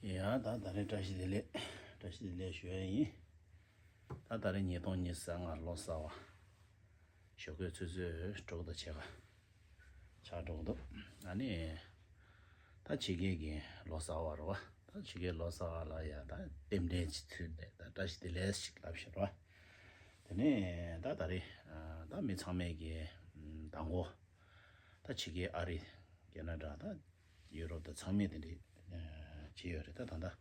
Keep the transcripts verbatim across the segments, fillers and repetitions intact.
ཡ་ད་ད་རེས་བཀྲ་ཤིས་བདེ་ལེགས། བཀྲ་ཤིས་བདེ་ལེགས་ཞུ་ཡ་ཡིན། ད་ད་རེས་ཉིས་སྟོང་ཉི་ཤུ་རྩ་ལྔ་ལོ་གསར་བ། ཞོགས་ཀས་ཆུ་ཚོད་དྲུག་དང་ཕྱེད་ཀ་ཆགས་འགྲོ་གི་འདུག་ཨ་ནི། ད་ཕྱི་རྒྱལ་གྱི་ལོ་གསར་བ་རེད་བ། ད་ཕྱི་རྒྱལ་ལོ་གསར་བ་ལ་ཡ་ད་རྟེན་འབྲེལ་གྱི་ཚུལ་ནས་ད་བཀྲ་ཤིས་བདེ་ལེགས་ཞིག་ལབ་ཤེར་བ། དེ་ནས་ད་ད་རེས་ད་མི་ཚང་མས་ཀྱི་མདང་དགོང་ད་ཕྱི་རྒྱལ་ཨ་རི་ཁེ་ན་ཌ་ད་ཡུ་རོབ་དང་ཚང་མས་དེ་འདྲ་བྱས་ཡོད་རེད། ད་ད་ད་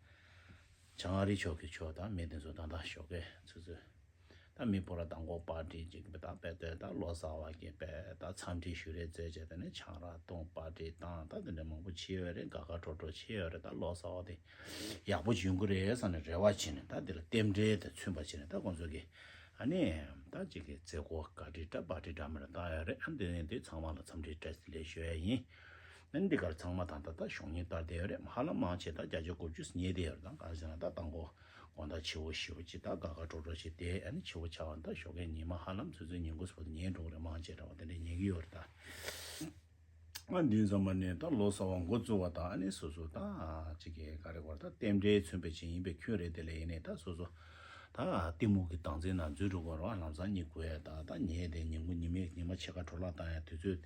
བྱང་ཨ་རི་ཕྱོགས་ཀྱི་ཕྱོགས་ད་མི་དེ་ཚོ་ད་ད་ཞོགས་ཀས་ཆུ་ཚོད་ད་མི་པོ་ར་མདང་དགོང་པར་ཊི་ཅིག་ད་དཔེ་ལྟོས་ད་ལོ་གསར་བ་གི་དཔེ་ད་འཚམས་འདྲི་ཞུ་རེས་བྱས་བྱས་དེ་ནས་ཆང་རག་འཐུང་པར་ཊི་བཏང་ད་དེ་འདྲ་མང་པོ་བྱས་ཡོད་རེད། དགའ་དགའ་སྤྲོ་སྤྲོ་བྱས་ཡོད་རེད། ད་ལོ་གསར་བ་དེ་ཡག་པོ་ཡོང་གི་རེད་བསམ་ནས་རེ་བ་བྱས་ནས་ད་དེ་ལ་རྟེན་འབྲེལ་དེ་མཚོན་པ་བྱས་ནས་ད་ཁོང་ཚོ་གི་ཨ་ནི་ད་ཅིག་གི་མཛད་སྒོ་ག་འདྲ་འདྲ་པར་ཊི་འདྲ་མི་འདྲ་བཏང་ཡོད་རེད། ཨ་འདི་ནས་འདི་ཚང་མ་ལ་འཚམས་འདྲི་བཀྲ་ཤིས་བདེ་ལེགས་ཞུ་ཡ་ཡིན། ཨ་ནི་འདི་གར་ཚང་མ་ད་ལྟ་ད་གཞོགས་སྔོན་ལྟར་བསྡད་ཡོད་རེད། ཧ་ལམ་མང་ཆེ་ད་བརྒྱ་ཆ་དགུ་བཅུ་ཉལ་བསྡད་ཡོད་རེད། ད་ག་རེ་ཟེར་ན་ད་དང་པོ་དགོང་དག་ཕྱི་པོ་ཞེ་པོ་ཅིག་ད་དགའ་དགའ་སྤྲོ་སྤྲོ་ཞིག་བསྡད། ཨ་ནི་ཕྱི་པོ་ཆགས་པ་ད་ཞོགས་ཀའི་ཉི་མ་ཧ་ལམ་ཆུ་ཚོད་ཉིན་གུང་ཙམ་པོ་ཉལ་འགྲོ་གི་རེད། མང་ཆེ་འདྲ་བ་དེ་འདྲ་ཉལ་གི་ཡོད་རེད་ད། ཨ་འདི་ཚང་མ་ནས་ད་ལོ་གསར་བ་འགོ་བཙུགས་པ་དང་ཨ་ནི་སོ་སོ་ད་ཅིག་གི་ག་རེ་གོ་ད་རྟེན་འབྲེལ་མཚོན་པའི་ཆེད་ཡིན་པའི་ཁྱོན་རེད། དེ་ལས་ཡིན་ནས་ད་སོ་སོ་ད་གཏི་མུག་གི་སྡང་ཚིག་ནང་འཛུལ་འགྲོ་གོ་ར། ལམ་སང་གཉིད་ཁུག་ཡ་ད་ད་ཉལ་དེ་ཉིན་གུང་ཉི་མའི་ཉི་མ་ཕྱེད་ཀ་འཕྲོ་བརླག་བཏང་ཡ། དུས་ཚོད་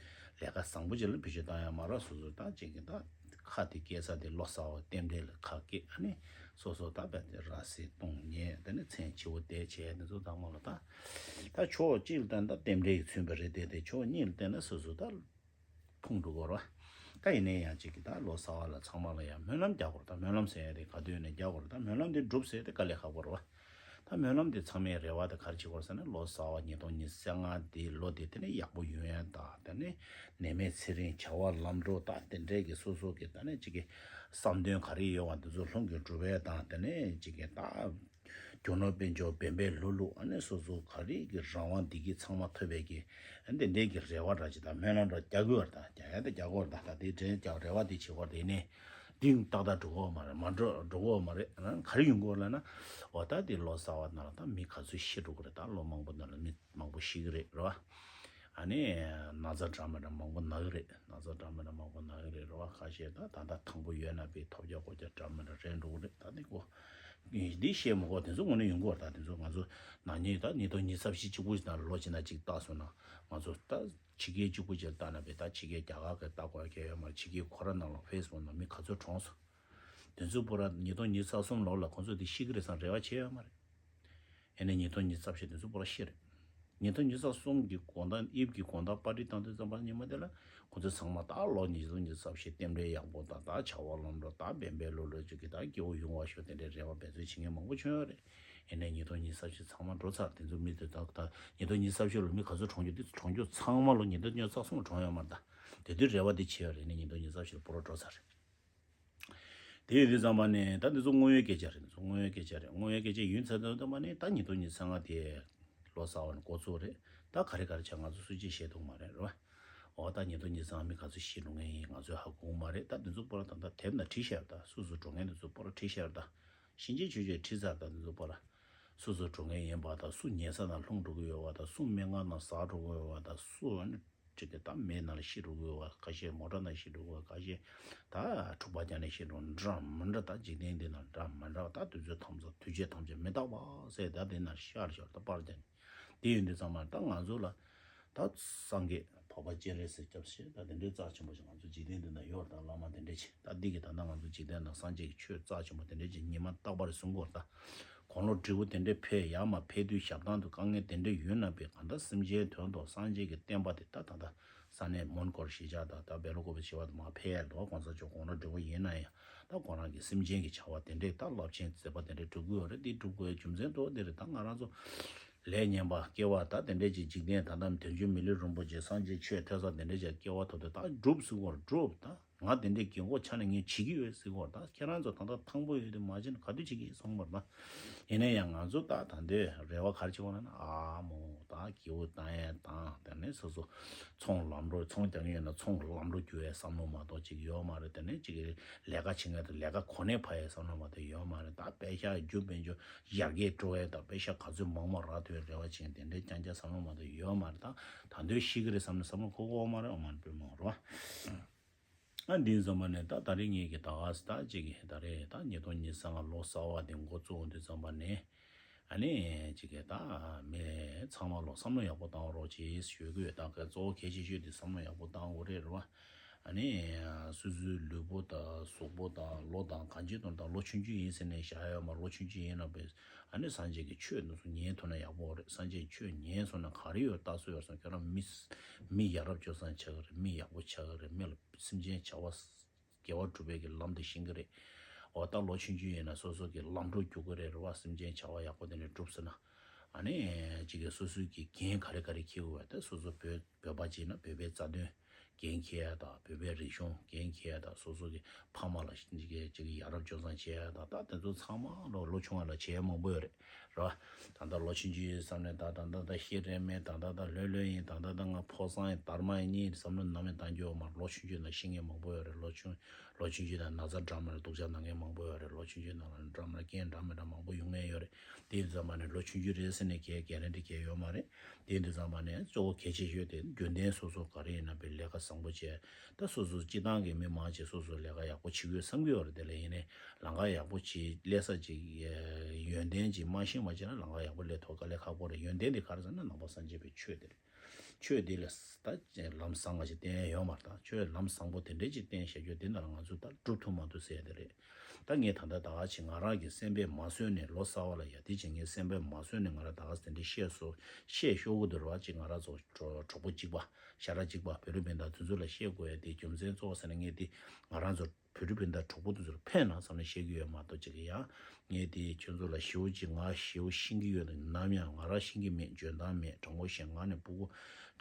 ལས་ཀ་བཟང་པོ་ཅིག་ལ་བེད་སྤྱོད་བཏང་ཡ་མ་ར། སོ་སོ་ད་ཅིག་གི་ད་ཁ་དེ་སྐྱེ་ས་དེ་ལོ་གསར་བ་རྟེན་འབྲེལ་ལ་ཁ་སྐད། ཨ་ནི་སོ་སོ་ད་བས་དེ་ར་སི་བཏུང་ཉལ་དེ་ནི་མཚན་ཕྱི་པོ་བསྡད་བྱས་དེ་ཚོ་ད་མ་ལ་ད་ད་ཕྱོགས་གཅིག་ལ་བལྟས་ན་ད་རྟེན་འབྲེལ་གྱི་མཚོན་པ་རེད་དེ། དེ་ཕྱོགས་གཉིས་ལ་བལྟས་ན་སོ་སོ་ད། ཕུང་འགྲོ་གོ་ར། ད་ཡིན་ནའི་ཡང་གཅིག་གི་ད་ལོ་གསར་བ་ལ་ཚང་མ་ལ་ཡང་སྨོན་ལམ་རྒྱག་དགོས་རེད། ད་སྨོན་ལམ་ཟེར་ཡ་དེ་ག་དུས་ནས་རྒྱག་དགོས་རེད། ད་སྨོན་ལམ་དེ་འགྲུབ་ཟེར་དེ་དཀའ་ལས་ཁག་པོ་རེད་བ། ད་སྨོན་ལམ་དེ་ཚང་མའི་རེ་བ་དེ་ག་རེ་བྱེད་དགོས་རེད་ཟེར་ན་ལོ་གསར་བ་ཉིས་སྟོང་ཉི་ཤུ་རྩ་ལྔ་དེའི་ལོ་དེ་དེ་ནས་ཡག་པོ་ཡོང་ཡ་ད་དེ་ནས་ནད་མེད་ཚེ་རིང་བྱ་བ་ལམ་འགྲོ་ད་དེ་འདྲས་ཀྱི་སོ་སོ་གི་ད་ནས་གཅིག་གི་བསམ་དོན་ག་རེ་ཡོད་བ་དེ་ཚོ་ལྷུན་གྱིས་གྲུབ་པའི་དང་དེ་ནས་གཅིག་གི་ད། རྒྱུ་ནོར་དཔལ་འབྱོར་འབད་འབད་ལྷུག་ལྷུག་ཨ་ནི་སོ་སོ་ག་རེ་གི་རང་དབང་བདེ་སྐྱིད་ཚང་མ་ཐོབ་པའི་གི་ཨ་འདི་འདྲའི་གི་རེ་བ་འདྲ་ཅིག་དང་སྨོན་ལམ་འདྲ་རྒྱག་དགོས་རེད། ད་རྒྱག་ཡ་དེ་རྒྱག་དགོས་རེད། ད་ད་དེ་དྲན་རྒྱག་རེ་བ་དེ་བྱེད་དགོས་རེད། དེ་ནས་དེང་ཏག་ཏག་འགྲོ་གི་ཡོད་མ་རེད། མ་འགྲོ་འགྲོ་གི་ཡོད་མ་རེད། ཨ་ག་རེ་ཡོང་གི་ཡོད་ལབ་ན་འོ་ད་དེ་ལོ་གསར་བ་ནང་ལ་ད་མི་ག་ཚོད་ཤི་འགྲོ་གི་རེད། ད་ལོ་མང་པོ་ནང་ལ་མི་མང་པོ་ཤི་གི་རེད་རེད་བ། ཨ་ནི་ན་ཚ་འདྲ་མི་འདྲ་མང་པོ་ན་གི་རེད། ན་ཚ་འདྲ་མི་འདྲ་མང་པོ་ན་གི་རེད་རེད་བ། ཁ་ཤས་ད་ད་ལྟ་ཐང་པོ་ཡོད་ན་པའི་ཐོབ་རྒྱག་གོ་རྒྱག་འདྲ་མི་འདྲ་རན་འགྲོ་གི་རེད། ད་འདི་གོ་འདི་བཤད་མི་དགོས། དེ་ཚོ་དངོས་གནས་ཡོང་གི་རེད། ད་དེ་ཚོ་ང་ཚོ་ན་ནིང་ད་ཉིས་སྟོང་ཉི་ཤུ་རྩ་བཞི་གཅིག་པུ་ཞིག་ནང་ལོ་གཅིག་ན་གཅིག་བལྟས་སོང་ན་ང་ཚོ་ད་ཕྱི་རྒྱལ་གཅིག་པུ་ཅིག་ལ་བལྟས་ན་པའི་ད་ཕྱི་རྒྱལ་རྒྱ་གར་གི་ལྟ་དགོས་ཡ་གལ་ཡོད་མ་རེད། ཕྱི་རྒྱལ་ཁོ་ར་ནང་ལ་ཧྥེ་སི་བུག་ནང་མི་ག་ཚོད་གྲོངས་སོང་། དེ་ཚོ་པོ་ར་ཉིས་སྟོང་ཉི་ཤུ་རྩ་གསུམ་ལོ་ལ་ཁོང་ཚོ་དེ་ཤི་གི་རེད་བསམ་རེ་བ་བྱས་ཡོད་མ་རེད། ཨེ་ནས་ཉིས་སྟོང་ཉི་ཤུ་རྩ་བཞི་དེ་ཚོ་པོ་ར་ཤི་རེད། ཉིས་སྟོང་ཉི་ཤུ་རྩ་གསུམ་གྱི་དགོང་དག་དབྱིབས་ཀྱི་དགོང་དག་པར་ཊི་བཏང་དུས་ཙམ་པ་ཉི་མ་དེ་ལ་ཁོ་ཚོ་ཚང་མ་ད་ལོ་ཉིས་སྟོང་ཉི་ཤུ་རྩ་བཞི་རྟེན་འབྲེལ་ཡག་པོ་དང་ད་བྱ་བ་ལམ་འགྲོ་ད་བན་བན་ལོ་ལོ་ཅིག་གི་ད་སྐྱིད་པོ་ཡོང་བ་ཤོག་དེ་འདྲའི་རེ་བ་འབད་རྩོལ་བྱེད་མཁན་མང་པོ་བྱུང་ཡོད་རེད། ཨེ་ནས་ཉིས་སྟོང་ཉི་ཤུ་རྩ་བཞི་ཚང་མ་འགྲོ་ཚར། དེ་ཚོ་མི་དེ་དག་ད་ཉིས་སྟོང་ཉི་ཤུ་རྩ་བཞི་ལོ་མི་ག་ཚོད་གྲོངས་རྒྱུ་དེ་གྲོངས་རྒྱུ་ཚང་མ་ལོ་ཉིས་སྟོང་ཉི་ཤུ་རྩ་གསུམ་ལ་གྲོངས་ཡོད་མ་རེད། ད་དེ་དུས་རེ་བ་དེ་བྱས་ཡོད་རེད། ཨེ་ནས་ཉིས་སྟོང་ཉི་ཤུ་རྩ་བཞི་ལ་པོ་ར་འགྲོ་ཚར་རེད། དེ་ཡོད་དུས་ཙམ་པ་ནས་ད་འདི་ཚོ་དངོས་ཡོད་སྐད་ཆ་རེད། འདི་ཚོ་དངོས་ཡོད་སྐད་ཆ་རེད། དངོས་ཡོད་སྐད་ཆ་ཡིན་ཚར་དུས་ཙམ་པ་ནས་ད་ཉིས་སྟོང་ཉི་ཤུ་རྩ་ལྔ་དེ་ལོ་གསར་བ་ནས་འགོ་བཙུགས་རེད། ད་ག་རེ་ག་རེ་བྱས་ང་ཚོ་སུ་གཅིག་ཤེས་ཐུབ་མ་རེད་རེད་བ། འོ་ད་ཉིས་སྟོང་ཉི་ཤུ་རྩ་ལྔ་མི་ག་ཚོད་ཤི་འགྲོ་མཁན་ཡིན་ང་ཚོས་ཧ་གོ་གི་མ་རེད། ད་འདི་ཚོ་པོ་ར་ད་ལྟ་དེབ་ནང་བྲིས་བཞག་ཡོད། ད་སུ་སུ་འགྲོ་མཁན་འདི་ཚོ་པོ་ར་བྲིས་བཞག་ཡོད། ད་ཤིན་ཅི་ཆོས་ཆོས་བྲིས་ཚར། ད་འདི་ཚོ་པོ་ར་སུ་སུ་འགྲོ་མཁན་ཡིན་པ་དང་སུ་ཉལ་ས་ནང་ལྷུང་འགྲོ་གི་ཡོད་པ་དང་སུ་སྨན་ཁང་ནང་ཟག་འགྲོ་གི་ཡོད་པ་དང་སུ་ཨ་ནི་ཅིག་གི་ད་མེ་ནང་ལ་ཤི་འགྲོ་གི་ཡོད་པ་ཁ་ཤས། མོ་ཊ་ནང་ཤི་འགྲོ་གི་ཡོད་པ་ཁ་ཤས། ད་འཁྲུག་པ་རྒྱག་ནས་ཤི་འགྲོ་འདྲ་མི་འདྲ། ད་འཇིག་རྟེན་འདི་ནང་འདྲ་མི་འདྲ་བ། ད་དུས་ཚོད་ཐམས་ཅད་དུས་ཆེན་ཐམས་ཅད་མི་རྟག་པ་ཟེར་ད་འདི་ནང་ཤར་ཤར་ད་པར་རྒྱག་ནས། དེ་ཡིན་དུས་ཚང་མ་ད་ང་ཚོ་ལ་ད་སངས་རྒྱས་འཕགས་པ་སྤྱན་རས་གཟིགས་སྐྱབས་ཞེས་ད་དེ་འདྲའི་རྩ་ཆེན་པོ་ཞིག་ང་ཚོ་འཇིག་རྟེན་འདི་ནང་ཡོད་རེད། ད་བླ་མ་དེ་འདྲས་ཅིག་ད་འདི་གི་ད་ལྟ་ང་ཚོ་འཇིག་རྟེན་ནང་སངས་རྒྱས་ཀྱི་ཆོས་རྩ་ཆེན་པོ་དེ་འདྲས་ཅིག་ཉི་མ་རྟག་པར་གསུང་གི་ཡོད་རེད། ད་དགུང་ལོ་བགྲེས་པོ་དེ་འདྲས་ཕེབས་ཡ་མ་ཕེབས་དུས་ཞབས་ཐང་དུ་དཀའ་ངལ་དེ་འདྲས་ཡོད་ན་པའི་གང་ལྟར་སེམས་ཅན་དོན་དུ་སངས་རྒྱས་ཀྱི་བསྟན་པ་དེ་ད་ད་ལྟ་ས་གནས་མོན་གྷོར་གཞིས་ཆགས་དང་ད་སྦེལ་ཀོབ་བྱེ་བ་དུ་མ་ཕེབས་ཡ་འདུག་གོང་ས་མཆོག་དགུང་ལོ་བགྲེས་པོ་ཡིན་ན་ཡང་ད་ཁོ་རང་གི་སེམས་ཅན་གྱི་བྱ་བ་དེ་འདྲས་ད་རླབས་ཆེན་མཛད་པ་དེ་འདྲས་སྒྲུབ་ཀྱི་ཡོད་རེད། དེ་སྒྲུབ་དགོས་རྒྱུ་མཚན་དུ་དེ་རེད། ད་ང་རང་ཚོ་ལས་ངན་པ་སྐྱེ་བ་ད་དེ་འདྲས་ཀྱི་འཇིག་རྟེན་ད་ལྟ་དོན་གཅོད་མི་ལུས་རིན་པོ་ཆེ་སངས་རྒྱས་ཆོས་ཐོས་ས་དེ་འདྲས་ཀྱི་སྐྱེ་བ་ཐོབ་སྟེ་ད་སྒྲུབ་ཟེར་གོ་སྒྲུབ་ད། ང་དེ་འདྲའི་རྒན་གོག་ཆགས་ནས་ངས་བྱེད་ཀྱི་ཡོད་ཟེར་གོ། ད་ཁྱེད་རང་ཚོ་ད་ལྟ་ཐང་པོ་ཡོད་དུས་མ་བྱས་ན་ག་དུས་བྱེད་ཀྱི་ཡིན་གསུངས་པ་རེད། ཡིན་ན་ཡང་ང་ཚོ་ད་ད་འདོད་རེ་བ་ག་རེ་བྱེད་དགོས་ན་ཨ་མོ་ད་སྐྱིད་པོ་བཏང་ཡས་དང་དེ་ནས་སོ་སོ་ཚོང་ལམ་འགྲོ་ཚོང་རྒྱག་མཁན་ཡོད་ན་ཚོང་ལམ་འགྲོ་རྒྱུ་ཡས་བསམ་བློ་མ་གཏོགས་ཅིག་ཡོད་མ་རེད། དེ་ནས་ཅིག་ལས་ཀ་བྱེད་མཁན་དང་ལས་ཀ་གོ་གནས་འཕར་ཡས་བསམ་བློ་མ་གཏོགས་ཡོད་མ་རེད། ད་པེ་ཤག་རྒྱུ་དཔལ་འབྱོར་ཡར་རྒྱས་འགྲོ་ཡས་དང་པེ་ཤག་ག་ཚོད་མང་མང་རག་ཐུབ་ཡས་རེ་བ་བྱེད་མཁན་དེ་འདྲའི་རྐྱང་རྐྱང་བསམ་བློ་མ་གཏོགས་ཡོད་མ་རེད། ད་ད་འདོད་ཤི་གི་རེད་བསམ་ནས་བསམ་བློ་འཁོར་གི་ཡོད་མ་རེད། ཨོ་མ་རེད་པས་མ་རེད་བ། ཨ་འདི་ཙམ་པ་ནས་ད་ད་རེས་ངེད་ཀྱི་ད་ག་ས་ད་ཅིག་གི་ད་རེས་ད་ཉིས་སྟོང་ཉི་ཤུ་རྩ་ལྔ་ལོ་གསར་པ་དེ་འགོ་བཙུགས་འདི་ཙམ་པ་ནས། ཨ་ནི་ཅིག་གི་ད་མི་ཚང་མ་ལོ་བསམ་བློ་ཡག་པོ་བཏང་རོགས་ཅེས་ཞུ་གི་ཡོད། ད་ག་གཙོ་བོ་གལ་ཆེ་ཤོས་དེ་བསམ་བློ་ཡག་པོ་བཏང་དགོས་རེད། རེད་བ། ཨ་ནི་སོ་སོའི་ལུས་པོ་དང་གཟུགས་པོ་དང་ལོ་དང་གང་ཅི་དོན་དང་ལོ་ཆུང་ཆུང་ཡིན་ཟེར་ནས་བཞག་ཡོད་མ། ལོ་ཆུང་ཆུང་ཡིན་ན་བས་ཨ་ནི་སངས་རྒྱས་ཀྱི་ཆོས་འདི་ཚོ་ཉན་ཐུབ་ན་ཡག་པོ་རེད། སངས་རྒྱས་ཀྱི་ཆོས་ཉན་སོང་ན་ག་རེ་ཡོད་ལྟ་སྲོལ་ཡོད་སོང་། ཁྱོད་རང་མི་མི་ཡ་རབས་སྤྱོད་བཟང་ཆགས་ཀྱི་རེད། མི་ཡག་པོ་ཆགས་ཀྱི་རེད། མི་ལ་སེམས་ཅན་བྱ་བ་དགེ་བ་སྒྲུབ་པའི་གི་ལམ་དེ་ཤེས་ཀྱི་རེད། འོ་ད་ལོ་ཆུང་ཆུང་ཡིན་ན་སོ་སོ་གི་ལམ་འགྲོ་རྒྱུག་གི་རེད། རེད་བ། སེམས་ཅན་བྱ་བ་ཡག་པོ་དེ་འདྲ་སྒྲུབ་ཟེར་ན། ཨ་ནི་ཅིག་གི་སོ་སོའི་གི་འགན་ག་རེ་ག་རེ་འཁྱེར་དགོས་པ། ད་སོ་སོ་བོད་བོད་པ་ཅིག་ན་བོད་པའི་རྩ་དོན་འགན་འཁྱེར་ཡ་དང་། བོད་པའི་རིག་གཞུང་འགན་འཁྱེར་ཡ་དང་། སོ་སོ་གི་ཕ་མ་ལ་ཅིག་གི་ཅིག་གི་ཡ་རབས་སྤྱོད་བཟང་བྱེད་ཡ་དང་། ད་དེ་ཚོ་ཚང་མ་ལོ་ལོ་ཆུང་བ་ལ་བྱེད་ཡ་མང་པོ་ཡོད་རེད། རེད་བ། ད་ལྟ་ལོ་ཆུང་ཆུང་ཡིན་བསམ་ནས་ད་ད་ལྟ་ད་ཤི་རན་མེད། ད་ད་ད་ལྷོད་ལྷོད་ཡིན། ད་ད་ད་ང་ཕོ་གསང་ཡིན། དར་མ་ཡིན་གཉིས་བསམ་བློ་ནམ་ཡང་བཏང་རྒྱུ་ཡོད་མ་རེད། ལོ་ཆུང་ཆུང་ན་ཤི་མཁན་མང་པོ་ཡོད་རེད། ལོ་ཆུང་ལོ་ཆུང་ཆུང་ན་ན་ཚ་འདྲ་མི་འདྲ་སྡུག་ཅག་ན་མཁན་མང་པོ་ཡོད་རེད། ལོ་ཆུང་ཆུང་ན་འདྲ་མི་འདྲ་རྐྱེན་འདྲ་མི་འདྲ་མང་པོ་ཡོང་མཁན་ཡོད་རེད། དེ་ཡིན་དུས་ཙམ་པ་ནས་ལོ་ཆུང་ཆུང་རེད་ཟེར་ནས་གའི་གེ་རན་ཊི་གའི་ཡོད་མ་རེད། དེ་ཡིན་དུས་ཙམ་པ་ནས་གཙོ་བོ་གལ་ཆེ་ཤོས་དེ་རྒྱུན་ལྡན་སོ་སོ་ག་རེ་ཡིན་ན་བའི་ལས་ཀ་བཟང་པོ་བྱས། ད་སོ་སོ་སྤྱི་བཏང་གི་མི་མང་ཆེ་སོ་སོ་ལས་ཀ་ཡག་པོ་བྱེད་དགོས་བསམ་གྱི་ཡོད་རེད། དེ་ལས་ཡིན་ནའི་ལམ་ཁ་ཡག་པོ་བྱེད་སླེབས་ས་ཅིག་ཡོན་ཏན་ཅིག་མ་ཤེས་མ་བྱས་ན་ལམ་ཁ་ཡག་པོ་སླེབས་ཐུབ་དཀའ་ལས་ཁག་པོ་རེད། ཡོན་ཏན་དེ་ག་རེ་ཟེར་ན་ནང་པ་སངས་རྒྱས་པའི་ཆོས་དེ་རེད། ཆོས་དེ་ལ་ད་ལམ་བཟང་ང་ཞིག་བསྟན་ཡ་ཡོད་མ་རེད། ད་ཆོས་ལམ་བཟང་པོ་དེ་འདྲས་ཅིག་བསྟན་བཞག་རྒྱུ་དེ་ན་ང་ཚོ་ད་སྒྲུབ་ཐུབ་མ་ཐུབ་ཟེར་ཡ་དེ་རེད། ད་ངས་ད་ལྟ་ད་ག་ཅིག་ང་རང་གི་སེམས་པས་མ་བཟོད་ནས་ལོ་གསར་པ་ལ་ཡ་དེ་ཅིག་ངའི་སེམས་པས་མ་བཟོད་ནས་ང་རང་ད་ག་དེ་འདྲས་བཤད་སོ་བཤད་ཤོར་གི་འདུག་ར། ཅིག་ང་རང་ཚོ་གྲོགས་པོ་གཅིག་པ་ཤ་ར་གཅིག་པ་བོད་རིགས་སྤུན་ཟླ་དེ་ཚོ་ལ་བཤད་དགོས་ཡ་དེ་རྒྱུ་མཚན་གཙོ་བོ་ཟེར་ན་ངས་དེ་ང་རང་ཚོ་བོད་རིགས་སྤུན་ཟླ་གྲོགས་པོ་དེ་ཚོར་ཕན་ན་བསམ་ནས་བཤད་ཀྱི་ཡོད་མ་གཏོགས་ཅིག་ཡང་ངས་དེ་ཁྱོད་ཚོ་ལ་ཞེ་པོ་ཅིག་ང་ཞེ་པོ་ཤེས་ཀྱི་ཡོད་ནམ་ཡང་ང་རང་ཤེས་ཀྱི་མེད། འཇོན་ཐང་མེད། དྲང་པོ་བཤད་ང་ནི་སྤུ་གུ་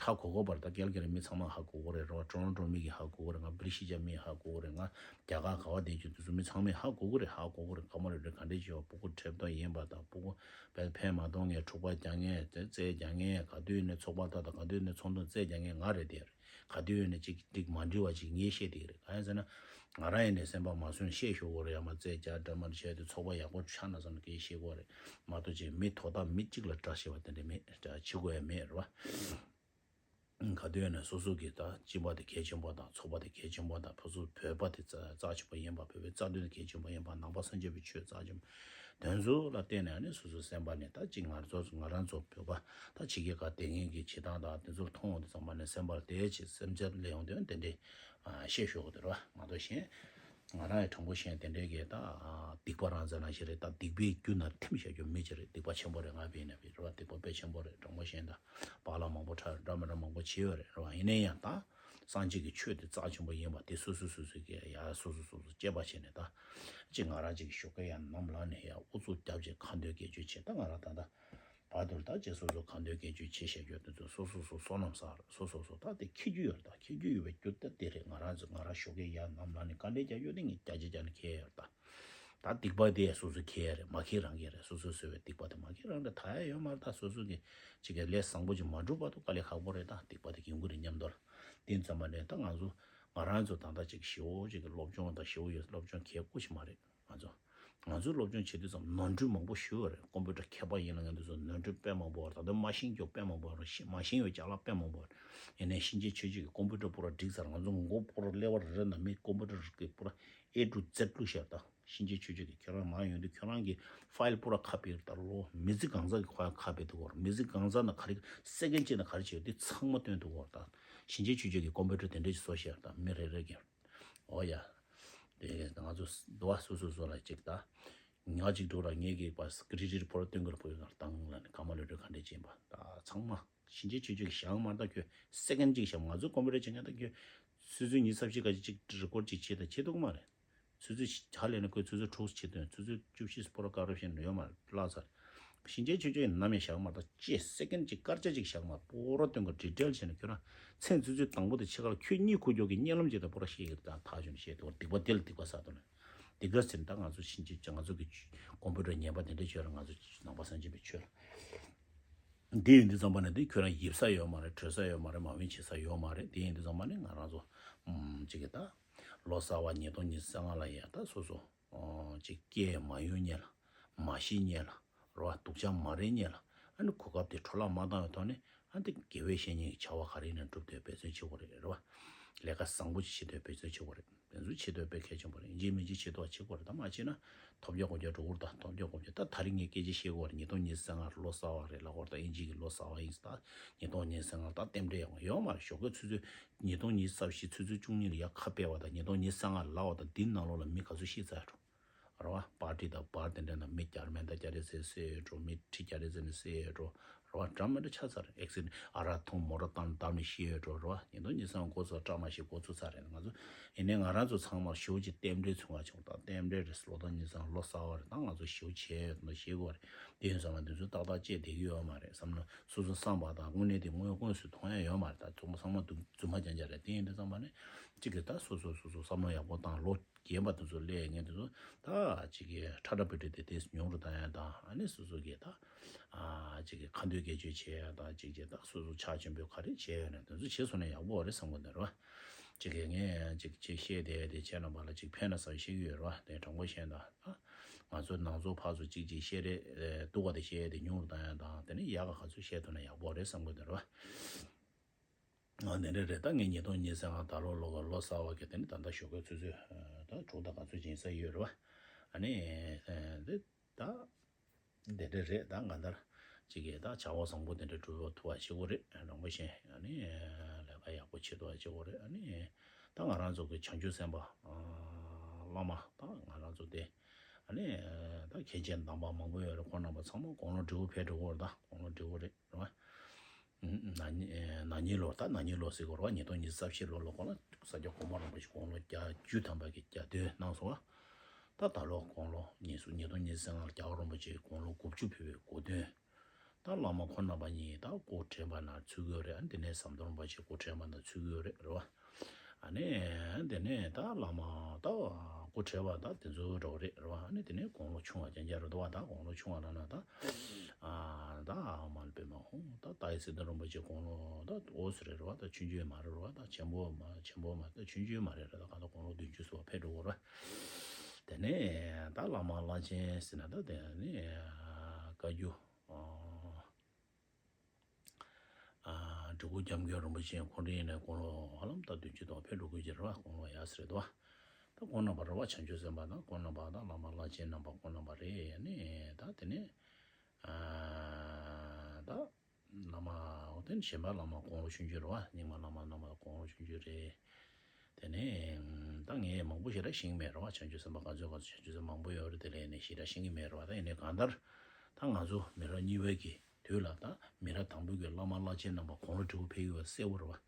ཧ་གོ་གོ་བར་ད་ཀལ་ཀ་རི་མི་ཚང་མ་ཧ་གོ་གོ་རེད། རེད་བ། ཊོ་རོན་ཊོ་མི་གི་ཧ་གོ་གོ་རེད། ང་བི་རི་ཤི་ཅ་མི་ཧ་གོ་གོ་རེད། ང་རྒྱ་གར་ག་བ་བསྡད་ཀྱི་དུས་ཚོད་མི་ཚང་མས་ཧ་གོ་གི་རེད། ཧ་གོ་གི་རེད། ཀ་མ་རེ་རེ་ག་འདྲས་བྱེད་པ། སྤུ་གུ་ཁྲེབ་ཏོ་ཡིན་པ་དང་། སྤུ་གུ་ཕན་ཕན་མ་གཏོང་མཁན། འཁྲུག་པ་རྒྱག་མཁན། རྩེད་རྩེད་རྒྱག་མཁན། ག་དུས་ཡིན་ནའི་ཚོགས་པ་ད་དང་ག་དུས་ཡིན་ནའི་ཚོགས་འདུ་རྩེད་རྒྱག་མཁན་ང་རེད་དེ། ག་དུས་ཡིན་ནའི་ཅིག་ཅིག་མ་འགྲིག་པ་ཅིག་ངས་བཤད་བསྡད་ཀྱི་རེད། གང་ཡིན་ཟེར་ན་ང་རང་ཡིན་ནའི་སེམས་པ་མ་བཟོད་ནས་བཤད་ཤོར་གི་རེད། ཡང་མ་རྩེད་རྒྱག་འདྲ་མ་འདྲ་བྱས་ཏེ་ཚོགས་པ་ཡག་པོ་ཆགས་ན་བསམ་ནས་སྐད་བཤད་ཀྱི་རེད་མ་གཏོགས་ཅིག་མི་དོ་བདག་མི་གཅིག་ལ་དགྲ་བཤད་པ་དེ་འདྲ་མེད། དགྲ་བྱེད་དགོས་ཡ་མེད། རེད་བ། ག་དུས་ཡིན་ནའི་སོ་སོ་གི་ད་སྤྱི་པ་དེ་གལ་ཆེན་པོ་དང་། ཚོགས་པ་དེ་གལ་ཆེན་པོ་དང་། ཕ་ཚུ་བོད་པ་དེ་རྩ་རྩ་ཆེན་པོ་ཡིན་པ། བོད་པའི་རྩ་དོན་དེ་གལ་ཆེན་པོ་ཡིན་པ། ནང་པ་སངས་རྒྱས་པའི་ཆོས་རྩ་ཆེན་པོ་དོན་ཚུལ་ལ་བརྟེན་ནས་ནི་སོ་སོའི་སེམས་པ་ནས་ད་ཅིག་ང་ཚོ་ང་རང་ཚོ་བོད་པ་ད་ཕྱི་རྒྱལ་ཁག་བསྡད་མཁན་གྱི་བྱེད་སྟངས་དང་དེ་ཚོ་མཐོང་ཡོང་དུས་ཙམ་པ་ནས་སེམས་པར་དེ་ཅིག་སེམས་ཅན་ལས་ཡོང་དོན་དེ་འདྲའི་བཤད་ཤོག་དེ་རེད་བ། ང་ཚོ་གཞན་ང་རང་ཡི་དྲང་པོ་བཤད་དེ་འདྲའི་གི་ད་སྡིག་པ་རང་ཚོ་ནང་བཞིན་རེད། ད་སྡིག་པའི་རྒྱུ་ན་ཐིམ་བཞག་རྒྱུ་མི་ཅིག་རེད། སྡིག་པ་ཆེན་པོ་རེད། ང་བས་ན་བས་རེད་བ། སྡིག་པ་དཔེ་ཆེན་པོ་རེད། དྲང་པོ་བཤད་ད་བག་ལ་མང་པོ་ཁྲག་འདྲ་མི་འདྲ་མང་པོ་བྱས་ཡོད་རེད། རེད་བ། ཡིན་ན་ཡང་ད་སངས་རྒྱས་ཀྱི་ཆོས་དེ་རྩ་ཆེན་པོ་ཡིན་པ་དེ་སོ་སོ་སོ་སོ་གི་ཡ་སོ་སོ་སོ་སོ་དཔྱད་པ་བྱས་ནས་ད་ཅིག་ང་རང་ཅིག་གི་ཞོགས་ཀས་ཡར་ནམ་ལངས་ནས་ཡར་ཨུ་ཚུགས་རྒྱབ་བྱས་ཁ་འདོན་སྐད་ཆ་བྱས། ད་ང་རང་ད་ད་བར་དུ་ད་ཅིག་སོ་སོ་ཁ་འདོན་སྐད་ཆ་བྱས་བཤད་རྒྱུ་དེ་ཚོ་སོ་སོ་སོ་བསོད་ནམས་བསགས་རེད། སོ་སོ་སོ་ད་དེ་འཁྱེར་རྒྱུ་ཡོད་རེད། ད་འཁྱེར་རྒྱུ་ཡོད་པའི་རྒྱུ་ད་དེ་རེད། ང་རང་ཚོ་ང་རང་ཞོགས་ཀས་ཡར་ནམ་ལངས་ནས་དཀའ་ལས་རྒྱག་རྒྱུ་དེ་ངས་བརྒྱ་ཆ་བརྒྱ་ནས་འཁྱེར་ཡོད་རེད། ད་ད་སྡིག་པ་དེ་སོ་སོ་འཁྱེར་ཡ་རེད། མ་འཁྱེར་རང་འཁྱེར་རེད། སོ་སོས་བཟོས་པའི་སྡིག་པ་དེ་མ་འཁྱེར་རང་རེད། ད་ཡ་ཡོད་མ་རེད། ད་སོ་སོ་གི་ཅིག་གི་ལས་བཟང་པོ་ཅིག་མ་བསྒྲུབ་བར་དུ་དཀའ་ལས་ཁག་པོ་རེད། ད་སྡིག་པ་དེ་འཁྱེར་གྱི་རེད་སྙམ་དོ། དེ་ཙམ་པ་ནས་ད་ང་ཚོ་ང་རང་ཚོ་ད་ལྟ་ཅིག་ཞེ་པོ་ཅིག་གི་སློབ་སྦྱོང་དང་ཞེ་པོ་ཡོད། སློབ་སྦྱོང་གལ་དགོས་ཤིག་མ་རེད། ང་ཚོ་ང་ཚོའི་སློབ་སྦྱོང་བྱེད་དུས་ཙམ་ནོར་འཁྲུལ་མང་པོ་ཞིག་ཡོད་རེད། ཀོམ་པུ་ཊར་མཁས་པ་ཡིན་ལ་ངན་དུས་ཙམ་ནོར་འཁྲུལ་དཔེ་མང་པོ་ཡོད་རེད། ད་ལྟ་མ་ཤེས་རྒྱུ་དཔེ་མང་པོ་ཡོད་རེད། ཤེས་མ་ཤེས་པའི་ཅ་ལག་དཔེ་མང་པོ་ཡོད་རེད། ཡིན་ནའི་གཤིན་རྗེ་ཆོས་སྐྱིད་ཀྱི་ཀོམ་པུ་ཊར་པུ་ར་འགྲིག་ཚར། ང་ཚོ་མགོ་པུ་ར་ཀླད་པ་རེ་རེ་ནང་མི་ཀོམ་པུ་ཊར་གི་པུ་ར་ཨེ་ཊུ་ཛེཌ་བླུགས་བཞག་ད་གཤིན་རྗེ་ཆོས་སྐྱིད་ཀྱིས་ཁྱོད་རང་མ་ཡོང་དུས་ཁྱོད་རང་གི་ཕ་ཡིལ་པུ་ར་ཁ་ཕྱེ་ད་ལོ་མི་ཚེ་གང་ཚང་གི་ཁོ་ཡང་ཁ་ཕྱེ་ཐུབ་ཀྱི་ཡོད་རེད། མི་ཚེ་གང་ཚང་ནང་ག་རེ་སེ་ཀེན་གཅིག་ནང་ག་རེ་བྱས་ཡོད་དེ་ཚང་མ་སྟོན་ཐུབ་ཀྱི་ཡོད་རེད། ད་གཤིན་རྗེ་ཆོས་སྐྱིད་ཀྱི་ཀོམ་པུ་ཊར་དེ་འདྲ་ཞིག་བཟོས་བཞག་ད་མི་རེ་རེ་གི། ཨོ་ཡ། དེ་ང་ཚོ་འདུ་བ་སོ་སོ་སོ་ལ་ཅིག་ད། ང་ཅིག་འགྲོ་ར་ངེད་ཀྱི་པ་ཀི་རི་ཊིག་པོ་ར་སྟོན་གི་ར་པོ་ཡོད་ན་དང་ལ་ནི་ཀ་མ་ལོ་འགྲོ་ག་འདྲས་ཅིག་ཡིན་པ་ད་ཚང་མ་གཤིན་རྗེ་ཆོས་སྐྱིད་ཀྱི་བཞག་མ་ད་ཁྱོད་སེ་ཀེན་གཅིག་བཞག་ང་ཚོ་ཀོམ་པུ་ཊར་བྱེད་མཁན་ད་ཁྱོད་ཆུ་ཚོད་ཉི་ཤུ་རྩ་བཞི་ག་ཅིག་ཅིག་རི་ཀོཌ་ཅིག་བྱེད་ད་བྱེད་ཐུབ་ཀྱི་མ་རེད། ཆུ་ཚོད་ཧ་ལས་ན་ཁོས་ཆུ་ཚོད་དྲུག་བྱེད་དོན་ཆུ་ཚོད་བཅུ་བཞི་པོ་ར་ཀ་རབ་ཤན་ཡོད་མ་རེད་ལ་ཚར། གཤིན་རྗེ་ཆོས་སྐྱིད་ནམ་ཡང་བཞག་མ་ད་ཅེས་སེ་ཀེན་གཅིག་སྐར་ཆ་གཅིག་བཞག་མ་པོ་ར་སྟོན་ག་ཌི་ཊེལ་བྱས་ན་ཁྱོད་རང་མཚན་ཆུ་ཚོད་དང་པོ་དེ་ཕྱེད་ཀ་ལ་ཁྱོད་གཉིད་ཁུག་རྒྱུ་གི་གཉིད་ལམ་ཅིག་ད་པོ་ར་ཤེས་ཀྱི་རེད། ད་ཐག་ཆོད་ནས་བཤད་དུས་སྡིག་པ་དེ་ལ་སྡིག་པ་བསགས་དུས་ན་སྡིག་པ་ཟེར་ན་ད་ང་ཚོ་གཤིན་རྗེ་ང་ཚོ་གི་ཀོམ་པུ་ཊར་ངན་པ་དེ་འདྲ་བྱས་ར་ང་ཚོ་ནང་པ་སངས་རྒྱས་པའི་ཆོས་ལ་འདི་ཡིན་དུས་ཙམ་པ་ནས་འདི་ཁྱོད་རང་ཡིབ་ས་ཡོད་མ་རེད། བྲོས་ས་ཡོད་མ་རེད། མ་བིན་བྱེད་ས་ཡོད་མ་རེད། དེ་ཡིན་དུས་ཙམ་པ་ནས་ང་རང་ཚོ་ཨམ་ཅིག་གི་ད་ལོ་གསར་པ་ཉིས་སྟོང་ཉི་ཤུ་རྩ་ལྔ་ལ་ཡ་ད་སོ་སོ་ཨོ་ཅིག་སྐད་མ་ཡོང་མཁན་ལ་མ་ཤེས་མཁན་ལ་རེད་བ། སྡུག་ཅག་མ་རེད་མཁན་ལ་ཨ་ནི་གོ་སྐབས་དེ་འཕྲོ་བརླག་མ་བཏང་བའི་ཐོག་ནས་ཨ་འདི་དགེ་བའི་བཤེས་གཉེན་གྱི་བྱ་བ་ག་རེ་ཡིན་ན་སྒྲུབ་ཐུབ་འབད་བརྩོན་བྱེད་དགོས་རེད། རེད་བ། ལས་ཀ་བཟང་པོ་ཞིག་བྱེད་དུས་འབད་བརྩོན་བྱེད་དགོས་རེད། དེ་ཚོ་བྱེད་དུས་དཔེ་གལ་ཆེན་པོ་རེད། ཡིན་གཅིག་མིན་གཅིག་བྱེད་དུ་བྱེད་དགོས་རེད། ད་མ་བྱེད་ན་ཐོལ་རྒྱག་གོ་རྒྱག་འགྲོ་གི་རེད། ད་ཐོལ་རྒྱག་གོ་རྒྱག་ད་ད་རིང་ངས་སྐད་ཆ་བཤད་དགོས་རེད། ཉིས་སྟོང་ཉི་ཤུ་རྩ་ལྔ་ལོ་གསར་པ་རེད་ལབ་དགོས་རེད། ད་དབྱིན་ཇི་གི་ལོ་གསར་པ་ཡིན་ཟེར། ད་ཉིས་སྟོང་ཉི་ཤུ་རྩ་ལྔ་ད་རྟེན་འབྲེལ་ཡག་པོ་ཡོད་མ་རེད། ཞོགས་ཀས་ཆུ་ཚོད་ཉིས་སྟོང་ཉི་ཤུ་རྩ་བཞི་ཆུ་ཚོད་བཅུ་གཉིས་ལ་ཡར་ཁ་ཕྱེ་བ་དང་ཉིས་སྟོང་ཉི་ཤུ་རྩ་ལྔ་ལབ་པ་དང་འདིའི་ནང་ལོགས་ལ་མི་ག་ཚོད་ཤི་ཚར་འགྲོ། རེད་བ། པར་ཊི་དང་བར་དེ་འདྲ་ན་མི་བརྒྱ་མེད་ད་བརྒྱ་རེ་ཟེར་བསད་ཡོད་འགྲོ། མི་ཁྲི་བརྒྱ་རེ་ཟེར་ནས་བསད་ཡོད་འགྲོ། རེད་བ། འདྲ་མི་འདྲ་ཆགས་ཚར། ཨེག་སི་ཌེན་ཊི་ཨ་རག་འཐུང་མོ་ཊ་བཏང་བརྡབས་ནས་ཤི་ཡོད་འགྲོ། རེད་བ། ཉིས་སྟོང་ཉི་ཤུ་རྩ་ལྔ་འགོ་ཚུགས་སྐྲག་མ་ཤེས་འགོ་ཚུགས་ཚར་རེད། ང་ཚོ་ཡིན་ནའི་ང་རང་ཚོ་ཚང་མར་ཞེ་པོ་ཅིག་རྟེན་འབྲེལ་མཚུངས་པ་བྱུང་། ད་རྟེན་འབྲེལ་རེད། ལོ་ཟླ་ཉི་ཤུ་རྩ་ལྔ་ལོ་གསར་པ་རེད། ད་ང་ཚོ་ཞེ་པོ་བྱས་ཡོད་ན་ཤེས་དགོས་རེད། དེ་ཡིན་ཙང་ང་འདི་ཚོ་ཏག་ཏག་བྱས་བསྡད་ཀྱི་ཡོད་མ་རེད། བསམ་བློ་སོ་སོ་བསམ་པ་དང་དངོས་གནས་དེ་དངོས་དངོས་སུ་མཐོང་ཡ་ཡོད་མ་རེད། ད་ཚང་མ་ཚང་མ་འདུག་རྫུན་མ་རྐྱང་རྐྱང་རེད། དེ་ཡིན་དུས་ཙམ་པ་ནི་གཅིག་གིས་ད་སོ་སོ་སོ་སོ་བསམ་བློ་ཡག་པོ་བཏང་། ལོ་རྒན་པ་དེ་ཚོ་སླེབས་ངེས་དེ་ཚོ་ད་གཅིག་གིས་ཁྲ་ཁྲ་བི་བི་དེ་དེ་ཉུང་རུ་བཏང་ཡ་དང་། ཨ་ནི་སོ་སོ་གིས་ད་ཨ་གཅིག་གིས་ཁ་འདོན་སྐད་ཆ་བྱེད་ཡ་དང་། གཅིག་གིས་ད་སོ་སོ་ཕྱག་ཆེན་པོས་ག་རེ་བྱས་ཡོད་ན་དེ་ཚོ་བྱས་སོང་ན་ཡག་པོ་རེད་བསམ་གི་འདུག་རེད་བ། གཅིག་གིས་ངས་གཅིག་གཅིག་བཤད་དེ་དེ་བྱས་ན་མ་ལ་གཅིག་ཕན་ན་བསམ་བཤད་ཀྱི་ཡོད་རེད་བ། དེ་དྲང་པོ་བཤད་ན་ད་ང་ཚོ་ནང་ཚོ་ཕར་ཚུར་གཅིག་གཅིག་བཤད་རེས་སྡུག་པ་དེ་བཤད་ཡ་དེ་ཉུང་རུ་བཏང་ཡ་དང་། དེ་ནས་ཡག་ག་ག་ཚོད་བཤད་ཐུབ་ན་ཡག་པོ་རེད་བསམ་གི་འདུག་རེད་བ། ཨ་ནི་རེད་རེད། ད་ངས་ཉིས་སྟོང་ཉི་ཤུ་རྩ་ལྔ་ད་ལོ་ལོ་ག་ལོ་གསར་པ་གི་དེ་ནི་ད་ལྟ་ཞོགས་ཀས་ཆུ་ཚོད་ད་དྲུག་དང་ག་ཚོད་ཡིན་ས་ཡོད་རེད་བ། ཨ་ནི་དེ་ད་དེ་འདྲ་རེད། ད་ང་ལྟར་གཅིག་གིས་ད་བྱ་བ་བཟང་པོ་དེ་འདྲ་སྒྲུབ་ཐུབ་པ་བྱེད་དགོས་རེད། རང་པོ་བཞིན་ཨ་ནི་ལས་ཀ་ཡག་པོ་བྱེད་ཐུབ་པ་བྱེད་དགོས་རེད། ཨ་ནི་ད་ང་རང་ཚོ་གི་བྱང་ཆུབ་སེམས་དཔའ་བླ་མ་ད་ང་རང་ཚོ་དེ་ཨ་ནི་ད་མཁན་ཆེན་དམ་པ་མང་པོ་ཡོད་རེད། ཁོང་རྣམ་པ་ཚང་མ་དགུང་ལོ་བགྲེས་པོ་ཕེབས་འགྲོ་གི་རེད། ད་དགུང་ལོ་བགྲེས་པོ་རེད། རེད་བ། ན་ནིང་ལོ། ད་ན་ནིང་ལོ་ཟེར་དགོས་རེད་བ། ཉིས་སྟོང་ཉི་ཤུ་རྩ་བཞི་ལོ་ལ་ཁོང་ལ་ས་སྐྱ་གོང་མ་རིན་པོ་ཆེ་དགུང་ལོ་བརྒྱད་ཅུ་ཐམ་པ་གི་གྱ་སྟོན་གནང་སོང་བ། ད་ད་ལོ་དགུང་ལོ་ཉིས་སྟོང་ཉི་ཤུ་རྩ་ལྔ་ལ་རྒྱལ་བ་རིན་པོ་ཆེ་དགུང་ལོ་དགུ་བཅུ་ཕེབས་པའི་གོ་སྟོན། ད་བླ་མ་ཁོང་རྣམ་པ་གཉིས་ད་སྐུ་བགྲེས་པ་ནང་ཚུད་ཀྱི་ཡོད་རེད། ཨ་ནི་དེ་ནས་ཟམ་གདོང་རིན་པོ་ཆེ་སྐུ་བགྲེས་པ་ནང་ཚུད་ཀྱི་ཡོད་རེད། རེད་བ། ཨ་ནི་དེ་ནས་ད་བླ་མ་ད་སྐུ་བགྲེས་པ་ད་དེ་ཚོ་འགྲོ་གི་རེད། རེད་བ། ཨ་ནི་དེ་ནས་དགུང་ལོ་ཆུང་བ་རྐྱང་རྐྱང་རེད་འདུག་བ། ད་དགུང་ལོ་ཆུང་བ་ལབ་ན་ད་ཨ་ད་མ་ལ་པེ་མ་ཧོ་ད་ཏཱའི་སི་ཏཱ་རིན་པོ་ཆེ་དགུང་ལོ་ད་འོ་ཟེར་རེད། རེད་བ། ད་ཆུང་ཆུང་མ་རེད། རེད་བ། ད་ཆེན་པོ་མ་ཆེན་པོ་མ་ད་ཆུང་ཆུང་མ་རེད། རེད། ད་ག་ད་དགུང་ལོ་བདུན་ཅུ་སོགས་ཕེབས་འགྲོ་གི་རེད། དེ་ནས་ད་བླ་མ་བླ་ཆེན་ཟེར་ན་ད་དེ་ནས་བཀའ་བརྒྱུད། ཨ། ཨ། འབྲི་གུང་སྐྱབས་མགོན་རིན་པོ་ཆེ་ཁོང་རང་ཡིན་ན་དགུང་ལོ་ཧ་ལམ་ད་བདུན་ཅུ་དང་ཕར་འགྲོ་གི་ཡོད་རེད་བ། དགུང་ལོ་ཡག་ས་རེད་དོ། ད་ཁོང་རྣམ་པ་རེད་བ། བྱང་ཆུབ་སེམས་དཔའ་དང་ཁོང་རྣམ་པ་དང་བླ་མ་བླ་ཆེན་རྣམ་པ་ཁོང་རྣམ་པ་རེད། ཨ་ནི་ད་དེ་ནས་ཨ་ད་བླ་མ་འོ་དེ་ནས་གཞན་པ་བླ་མ་དགུང་ལོ་ཆུང་ཆུང་རེད་བ། རྙིང་མ་བླ་མ་རྣམ་པ་དགུང་ལོ་ཆུང་ཆུང་རེད། དེ་ནས་ད་ངས་མང་པོ་ཞེ་དྲག་ཤེས་ཀྱི་མེད་རེད་བ། བྱང་ཆུབ་སེམས་དཔའ་ག་ཚོད་ག་ཚོད་བྱང་ཆུབ་སེམས་དཔའ་མང་པོ་ཡོད་རེད། དེ་ལས་ནས་ཞེ་དྲག་ཤེས་ཀྱི་མེད་རེད་བ། ད་ཡིན་ནའི་གང་ལྟར་ད་ང་ཚོ་མི་རབས་གཉིས་པའི་གི་དུས་ལ་ད་མི་རབས་དང་པོའི་གི་བླ་མ་བླ་ཆེན་རྣམ་པ་དགུང་ལོ་བགྲེས་པོ་ཕེབས་ཡོད་པ་གསལ་པོ་རེད་བ།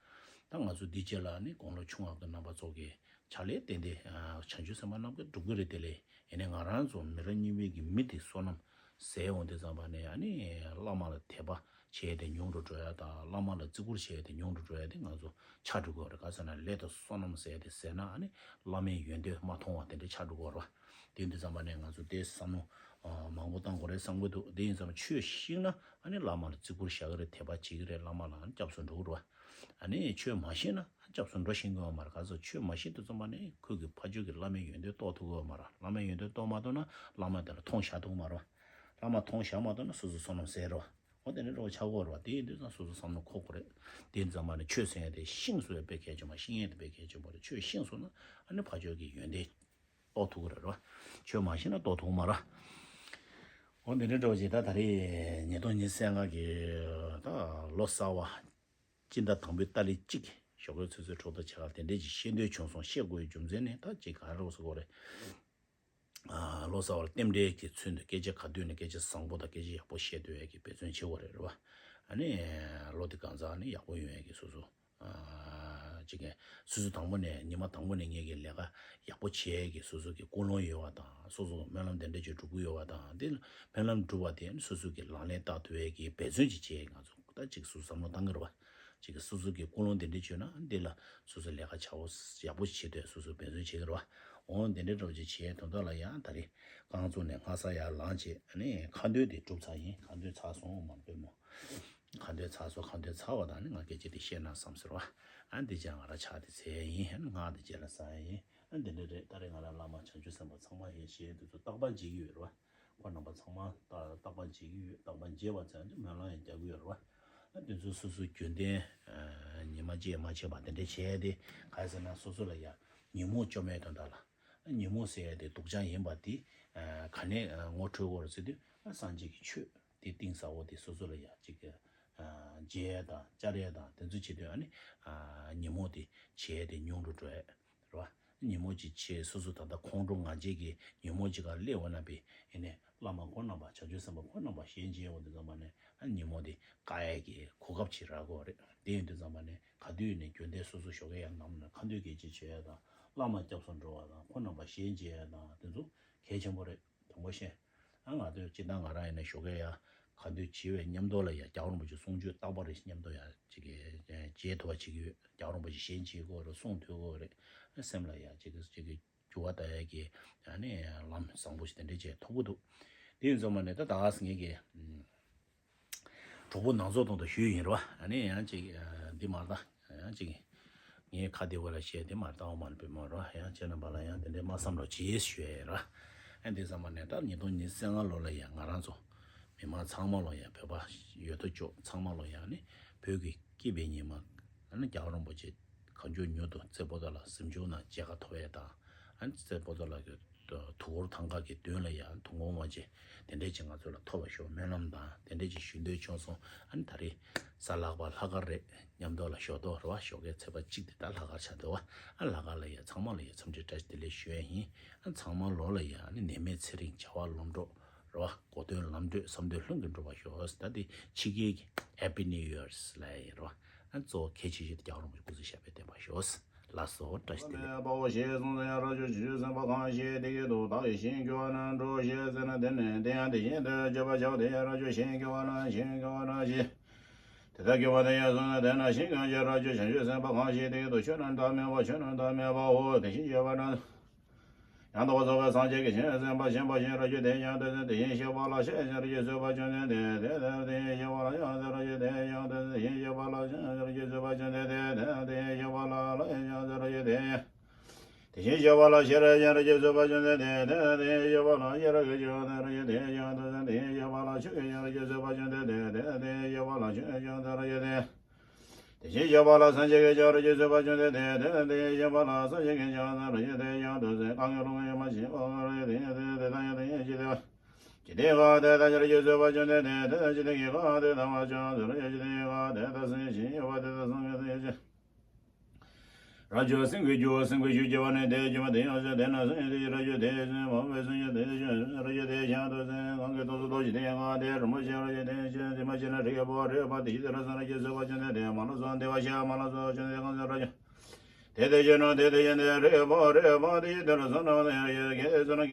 ད་ང་ཚོ་འདི་རྗེས་ལ་ནི་དགུང་ལོ་ཆུང་བ་གི་རྣམ་པ་ཚོ་གི་ཕྱག་ལས་ཏན་ཏན་བྱང་ཆུབ་སེམས་དཔའ་རྣམས་ཀྱིས་སྒྲུབ་ཀྱི་རེད། དེ་ལས་ཡིན་ནའི་ང་རང་ཚོ་མི་རབས་གཉིས་པའི་གི་མི་དེ་བསོད་ནམས་ཟད་འོང་དུས་ཙམ་པ་ནས་ཨ་ནི་བླ་མ་ལ་དད་པ་བྱས་ཏེ་ཉུང་རུ་འགྲོ་ཡ་དང་། བླ་མ་ལ་བརྩི་བཀུར་བྱས་ཏེ་ཉུང་རུ་འགྲོ་ཡ་དེ་ང་ཚོ་ཆགས་འགྲོ་གི་ཡོད་རེད། ག་ཟེར་ན་ལས་དང་བསོད་ནམས་ཟད་དེ་ཟད་ན་ཨ་ནི་བླ་མའི་ཡོན་ཏན་མ་མཐོང་བ་དེ་འདྲ་ཆགས་འགྲོ་གི་ཡོད་རེད་བ། དེ་འདི་ཙམ་པ་ནས་ང་ཚོ་དེ་བསམ་བློ་ཨ་མང་པོ་བཏང་དགོས་རེད་བསམ་གི་འདུག་དེ་ཡིན་ཙང་ཆོས་ཤེས་ན་ཨ་ནི་བླ་མ་ལ་བརྩི་བཀུར་བྱ་གི་རེད། དད་པ་བྱེད་ཀྱི་རེད། བླ་མ་ལ་ཨ་ནི་སྐྱབས་སུ་འགྲོ་གི་རེད་བ། ཨ་ནི་ཆོས་མ་ཤེས་ན་སྐྱབས་སུ་འགྲོ་ཤེས་ཀྱི་ཡོད་མ་རེད། ག་ཚོད་ཆོས་མ་ཤེས་དུས་ཙམ་པ་ནས་ཁོས་ཀྱི་ཕ་ཆོས་ཀྱི་བླ་མའི་ཡོན་ཏན་རྟོགས་ཐུབ་ཀྱི་ཡོད་མ་རེད། བླ་མའི་ཡོན་ཏན་རྟོགས་མ་ཐུབ་ན་བླ་མ་དེ་ལ་མཐོང་བཞག་ཐུབ་ཀྱི་མ་རེད། བླ་མ་མཐོང་བཞག་མ་ཐུབ་ན་སོ་སོ་བསོད་ནམས་ཟད་རེད། འོ་དེ་འདྲ་འདྲ་བོ་ཆགས་ཀྱི་ཡོད་རེད་བ། དེ་ཡིན་དུས་ཙང་སོ་སོ་བསམ་བློ་འཁོར་དགོས་རེད། དེ་ཡིན་ཙམ་པ་ནས་ཆོས་ཟེར་ཡ་དེ་ཤེས་སོང་ཡ་དཔེ་གལ་ཆེན་པོ་རེད། ཤེས་ཡ་དེ་དཔེ་གལ་ཆེན་པོ་རེད། ཆོས་ཤེས་སོང་ན་ཨ་ནི་ཕ་ཆོས་ཀྱི་ཡོན་ཏན་རྟོགས་ཐུབ་ཀྱི་རེད་བ། ཆོས་མ་ཤེས་ན་རྟོགས་ཐུབ་ཀྱི་མ་རེད། འོ་དེ་འདྲ་འདྲ་བོ་ཅིག་ད་ད་རེས་ཉིས་སྟོང་ཉི་ཤུ་རྩ་ལྔ་གི་ད་ལོ་གསར་པ། སྤྱི་ཟླ་དང་པོའི་ཏ་རིག་གཅིག་ཞོགས་ཀས་ཆུ་ཚོད་དྲུག་དང་ཕྱེད་ཀ་དེ་འདྲས་ཅིག་ཤེས་འདོད་བྱུང་སོང་། ཤེས་དགོས་པའི་རྒྱུ་མཚན་ནི་ད་ཅིག་ག་རེ་ཟེར་དགོས་རེད། ཨ། ལོ་གསར་པར་རྟེན་འབྲེལ་གྱི་ཚུལ་དུ་སྐད་ཆ་ག་དུས་ནས་སྐད་ཆ་བཟང་པོ་དང་སྐད་ཆ་ཡག་པོ་བཤད་སྡོད་ཡས་ཀྱི་འབད་བརྩོན་བྱེད་དགོས་རེད། རེད་བ། ཨ་ནི་ལོ་འདི་གང་ཚང་ནི་ཡག་པོ་ཡོང་ཡས་ཀྱི་སོ་སོ། ཨ། ཅིག་གིས་སོ་སོ་དང་པོ་ནས་ཉི་མ་དང་པོ་ནས་ངེད་ཀྱི་ལས་ཀ་ཡག་པོ་བྱེད་ཡས་ཀྱི་སོ་སོ་གི་ཀུན་སློང་ཡོད་པ་དང་། སོ་སོ་སྨོན་ལམ་དེ་འདྲ་ཅིག་སྒྲུབ་ཀྱི་ཡོད་པ་དང་། དེ་སྨོན་ལམ་སྒྲུབ་པ་དེ་སོ་སོ་གི་ལག་ལེན་བསྟར་ཐུབ་ཡས་ཀྱི་འབད་བརྩོན་ཅིག་བྱེད་ཡས། ང་ཚོ་ད་ཅིག་སོ་སོ་བསམ་བློ་བཏང་གི་རེད་བ། ཅིག་གིས་སོ་སོ་གི་ཀུན་སློང་དེ་འདྲ་བྱུང་ན་འདི་ལ་སོ་སོ་ལས་ཀ་བྱ་བ་ཡག་པོ་བྱེད་དུས་སོ་སོ་འབད་བརྩོན་བྱེད་ཀྱི་རེད་བ། འོ་དེ་འདྲ་འདྲ་བོ་ཅིག་བྱས་དོན་དག་ལ་ཡང་ད་རེས་རྐང་བཙུགས་ནས་སྔ་ས་ཡར་ལངས་བྱས། ཨ་ནི་ཁ་འདོན་དེ་གྲུབ་ཚར་ཡིན། ཁ་འདོན་ཚར་སོང་མ་རེད་པས་མོ། ཁ་འདོན་ཚར་སོང་། ཁ་འདོན་ཚར་བ་དང་ནི་ང་སྐད་ཆ་དེ་བཤད་ན་བསམ་ཟེར་བ། ཨ་འདི་རྗེས་ང་རང་ཕྱག་དེ་འཚལ་ཡིན། ཨ་ནི་སྔགས་དེ་རྗེས་ལ་བཟླ་ཡིན། ཨ་འདི་འདྲ་རེད། ད་རེས་ང་རང་བླ་མ་བྱང་ཆུབ་སེམས་དཔའ་ཚང་མ་ཡིན་ཞེས་འདི་ཚོ་རྟག་པར་བརྗེད་ཀྱི་ཡོད་རེད་བ། ཁོ་རྣམ་པ་ཚང་མ་རྟག་པར་བརྗེད་ཀྱི་ཡོད། རྟག་པར་བརྗེད་པ་ཙམ་གྱིས་སྨོན་ལམ་ཡང་རྒྱག་གི་ཡོད་རེད་བ། ད་དེ་ཚོ་སོ་སོའི་རྒྱུན་ལྡན་ཨ་ཉི་མ་བརྗེད་མ་བྱེད་པ་དེ་འདྲ་བྱས་ཏེ། ག་རེ་ཟེར་ན་སོ་སོ་ལ་ཡ་ཉོན་མོངས་བཅོམ་པའི་དོན་དག་ལ། ཉོན་མོངས་ཟེར་ཡ་དེ་སྡུག་ཅག་ཡིན་པ་དེ་ཨ་ག་ནས་ཨ་ངོ་འཕྲོད་དགོས་རེད་ཟེར་དུས། ཨ་སངས་རྒྱས་ཀྱི་ཆོས་དེ་གཏིང་ཟབ་པོ་དེ་སོ་སོ་ལ་ཡ་ཅིག་ཨ་མཇལ་ཡ་དང་བཅར་ཡ་དང་དེ་ཚོ་བྱེད་དུས། ཨ་ནི་ཨ་ཉོན་མོངས་དེ་བྱས་ཏེ་ཉུང་རུ་འགྲོ་ཡ་རེད་བ། ཉོན་མོངས་ཀྱི་ཆེད། སོ་སོ་ད་ལྟ་ཁོང་ཁྲོ་ང་རྒྱལ་གྱི་ཉོན་མོངས་ཀྱི་སྒང་སླེབས་འོང་ན་པས། ཡིན་ནས་བླ་མ་ཁོང་རྣམ་པ་བྱང་ཆུབ་སེམས་དཔའ་ཁོང་རྣམ་པ་ཞལ་མཇལ་འོང་དུས་ཙམ་པ་ནས་ཨ་ཉོན་མོངས་དེ་བཀག་ཡས་ཀྱི་གོ་སྐབས་ཅིག་རག་གི་རེད། དེ་ཡིན་དུས་ཙམ་པ་ནས་ག་དུས་ཡིན་ནས་རྒྱུན་ལྡན་སོ་སོ་ཞོགས་ཀས་ཡར་ནམ་ནས་ཁ་འདོན་སྐད་ཆ་བྱེད་ཡ་དང་། བླ་མ་སྐྱབས་སུ་འགྲོ་བ་དང་། ཁོང་རྣམ་པ་ཞལ་མཇལ་ཡ་དང་། དེ་ཚོ་གལ་ཆེན་པོ་རེད། དྲང་པོ་བཤད། ཨ་ང་ཚོས་སྤྱིར་བཏང་ང་རང་ཡིན་ན་ཞོགས་ཀས་ཡར་ཁ་འདོན་བྱེད་པའི་མཉམ་དུ་ལ་ཡ་རྒྱལ་བ་རིན་པོ་ཆེ་གསུང་ཆོས་རྟག་པར་རེ་མཉམ་དུ་ཡ་ཅིག་གི་མཇལ་ཐུབ་པ་བྱེད་ཀྱི་ཡོད། རྒྱལ་བ་རིན་པོ་ཆེ་ཞལ་མཇལ་དགོས་རེད། གསུང་ཐོས་དགོས་རེད། སེམས་ལ་ཡ་ཅིག་གི་ཅིག་གི་འགྱུར་བ་ལྟ་ཡ་གི་ཨ་ནི་ལམ་བཟང་པོ་ཞིག་དེ་འདྲ་བྱས་ཐུབ་ཀྱི་འདུག་དེ་ཡིན་ཙམ་པ་ནས་ད་ད་ག་སེ་ངེད་ཀྱི་གྲོགས་པོ་ནང་ཚོགས་དང་དུ་ཞུས་ཡིན་རོ། ཨ་ནི་ཡང་ཅིག་འདི་མ་རེད་ད། ཡང་ཅིག་ངའི་ཁ་བདེ་བོ་ལ་བཤད་དེ་མ་རེད་ད། འོ་མ་ལ་བེ་མ་རོ། ཡང་ཁྱེད་རྣམ་པ་ལ་ཡང་དེ་འདྲའི་མ་བསམ་རོགས་གྱིས་ཞུ་ཡ་ཡིན་རོ། ཨ་འདི་ཙམ་པ་ནས་ད་ཉིས་སྟོང་ཉི་ཤུ་རྩ་ལྔ་ལོ་ལ་ཡང་ང་རང་ཚོ་མི་མང་ཚང་མ་ལོ་ཡང་བོད་པ་ཡོད་དོ་ཅོག་ཚང་མ་ལོ་ཡང་ནི་བོད་ཀྱི་སྐྱིད་པའི་ཉི་མ། ཨ་ནི་རྒྱལ་བ་རིན་པོ་ཆེ་གང་མགྱོགས་མྱུར་དུ་རྩེ་པོ་ཏ་ལ་གཟིམ་ཆུང་ནང་མཇལ་ཁ་ཐོབ་ཡས་དང་། ཨ་ནི་རྩེ་པོ་ཏ་ལ་གི་དུ་ཧོར་ཐང་ག་གི་མདུན་ལ་ཡང་དུ་ངོ་མ་ཅེ་དེ་འདྲས་ཅིག་ང་ཚོ་ལ་ཐོབ་པ་ཤོག་སྨོན་ལམ་དང་དེ་འདྲས་ཅིག་ཞུ་འདོད་བྱུང་སོང་། ཨ་ནི་ད་རེས་གཟའ་ལྷག་པ་ལྷག་དཀར་རེད། མཉམ་དུ་ལ་ཞོགས་ཏོག་རེད་བ། ཞོགས་ཀའི་ཚེས་པ་གཅིག་དེ་ད་ལྷག་དཀར་ཆགས་འདུག་བ། ཨ་ལྷག་དཀར་ལ་ཡང་ཚང་མ་ལ་ཡང་འཚམས་འདྲི་བཀྲ་ཤིས་བདེ་ལེགས་ཞུ་ཡས་ཡིན། ཨ་ཚང་མ་ལོ་ལ་ཡང་ཨ་ནི་ནད་མེད་ཚེ་རིང་བྱ་བ་ལམ་འགྲོ་རེད་བ། གོ་དོན་ལམ་འགྲོས་བསམ་དོན་ལྷུན་གྱིས་འགྲུབ་པ་ཤོག་ད་དེ་ཕྱི་རྒྱལ་གྱི་Happy New Year's ལབ་ཡ་ཡིན་རོ། ཨ་གཙོ་བོ་གལ་ཆེ་ཤོས་དེ་རྒྱལ་བ་རིན་པོ་ཆེ་སྐུ་ཚེ་ཞབས་པད་བརྟན་པ་ཤོག་ལགས་སོ། བཀྲ་ཤིས་བདེ་ལེགས། དཔའ་བོ་ཞེས་གསུངས་ཟིན་ཡང་། རབ་བྱུང་བྱང་ཆུབ་སེམས་དཔའ་གང་ཞིག་དེ་སྐད་དུ་བདག་གིས་གཞན་སྐྱོབ་པ་ན་འགྲོ་ཞེས་ཟེར་ན། དེ་ནི་དེ་ཡང་དེ་བཞིན་དུ་བྱེད་པར་བྱའོ། དེ་ཡང་རབ་བྱུང་གཞན་སྐྱོབ་པ་ན་གཞན་སྐྱོབ་པ་ན་ཞེས། དེ་ལྟར་སྐྱོབ་པ་དེ་ཡང་གསུངས་ན། དེ་ན་གཞན་གང་ཞིག་རབ་བྱུང་བྱང་ཆུབ་སེམས་དཔའ་གང་ཞིག་དེ་སྐད་དུ་ཆོས་རྣམས་བདག་མེད་པ། ཆོས་རྣམས་བདག་མེད་པའོ། དེ་བཞིན་གཤེགས་པ་ན། ཡང་དག་པར་རྫོགས་པའི་སངས་རྒྱས་ཀྱི་བྱང་ཆུབ་སེམས་དཔའ་ཆེན་པོ་ཞིག་རབ་བྱུང་དེ་ཡང་དུ་ཟིན། དེ་བཞིན་གཤེགས་པ་ལ་ཤཱཀྱ་རབ་ཀྱིས་གསོལ་བ་བྱུང་སྟེ། དེ་དེ་དེ་བཞིན་གཤེགས་པ་ལ་ཡང་དུ་ཟིན། རབ་བྱུང་དེ་ཡང་དུ་ཟིན། དེ་བཞིན་གཤེགས་པ་ལ་ཤཱཀྱ་རབ་ཀྱིས་གསོལ་བ་བྱུང་སྟེ། དེ་དེ་དེ་བཞིན་གཤེགས་པ་ལ་ལ་ཡང་དུ་ཟིན། རབ་བྱུང་དེ་ཡང་། དེ་བཞིན་གཤེགས་པ་ལ་ཤེས་རབ་ཀྱིས་རབ་ཀྱིས་གསོལ་བ་བྱུང་སྟེ། དེ་དེ་དེ་བཞིན་གཤེགས་པ་ལ་ཤེས་རབ་ཀྱིས་བྱུང་སྟེ། རབ་བྱུང་དེ་ཡང་དུ་ཟིན། དེ་བཞིན་གཤེགས་པ་ལ་ཆོས་ཀྱིས་ཀྱང་རབ་ཀྱིས་གསོལ་བ་བྱུང་སྟེ། དེ་དེ་དེ་བཞིན་གཤེགས་པ་ལ་ཆོས་ཀྱིས་བྱུང་སྟེ། རབ་བྱུང་དེ་ཡང་། དེ་བཞིན་གཤེགས་པ་ལ་སངས་རྒྱས་ཀྱིས་ཀྱང་རབ་ཀྱིས་གསོལ་བ་བྱུང་སྟེ། དེ་དེ་དེ་བཞིན་གཤེགས་པ་ལ་སངས་རྒྱས་ཀྱིས་ཀྱང་རབ་བྱུང་དེ་ཡང་དུ་ཟིན། གང་གིས་ལོང་བའི་ཡུལ་མ་ཞེན་པ་གང་རིག་དེ་ཡང་དེ་ཡང་དེ་ལྟ་ཡང་དེ་ཡང་ཇི་ལྟ་བ། ཇི་ལྟའི་གང་དེ་ལྟར་ཀྱང་རབ་ཀྱིས་གསོལ་བ་བྱུང་སྟེ། དེ་དེ་ཇི་ལྟའི་གང་དེ་ལྟ་བ་ཅུང་ཟད་རབ་ཀྱིས་ཇི་ལྟའི་གང་དེ་ལྟར་སེམས་ཤིང་ཡོད་པ་དེ་ལྟར་སེམས་ཀྱི་སེམས་ཤིང་། རབ་བྱུང་སེམས་ཀྱི་རྒྱུ། སེམས་ཀྱི་རྒྱུ་སྐྱེ་བ་ནི་དེ་སྐྱེས་པ་དེ་ཡང་ཟིན། དེ་ན་སེམས་ཡོད་དེ་རབ་བྱུང་དེ་ཡང་ཟིན། མ་འོངས་པའི་སེམས་ཡོད་དེ་ཡང་ཟིན། གང་གིས་སྟོང་གསུམ་རྟོགས་ཤིང་དེ་ཡང་ཁོ་ན་དེ་རིན་པོ་ཆེ་རབ་བྱུང་དེ་ཡང་ཟིན། དེ་མ་ཤེས་ན་རིག་པ་རིག་པ་དེ་ཡི་དེ་ལ་སོགས་རབ་ཀྱིས་གསོལ་བ་བྱུང་སྟེ། དེ་མ་ལ་སོགས་བདེ་བར་གཤེགས་པ་མ་ལ་སོགས་བྱུང་སྟེ་གང་ཟག་རབ་བྱུང་། དེ་དེ་བཞིན་ནོ། དེ་དེ་བཞིན་དུ་རིག་པ་རིག་པ་དེ་ཡི་དེ་ལ་སོགས་རབ་ཀྱིས་གསོལ་བ་བྱུང་སྟེ།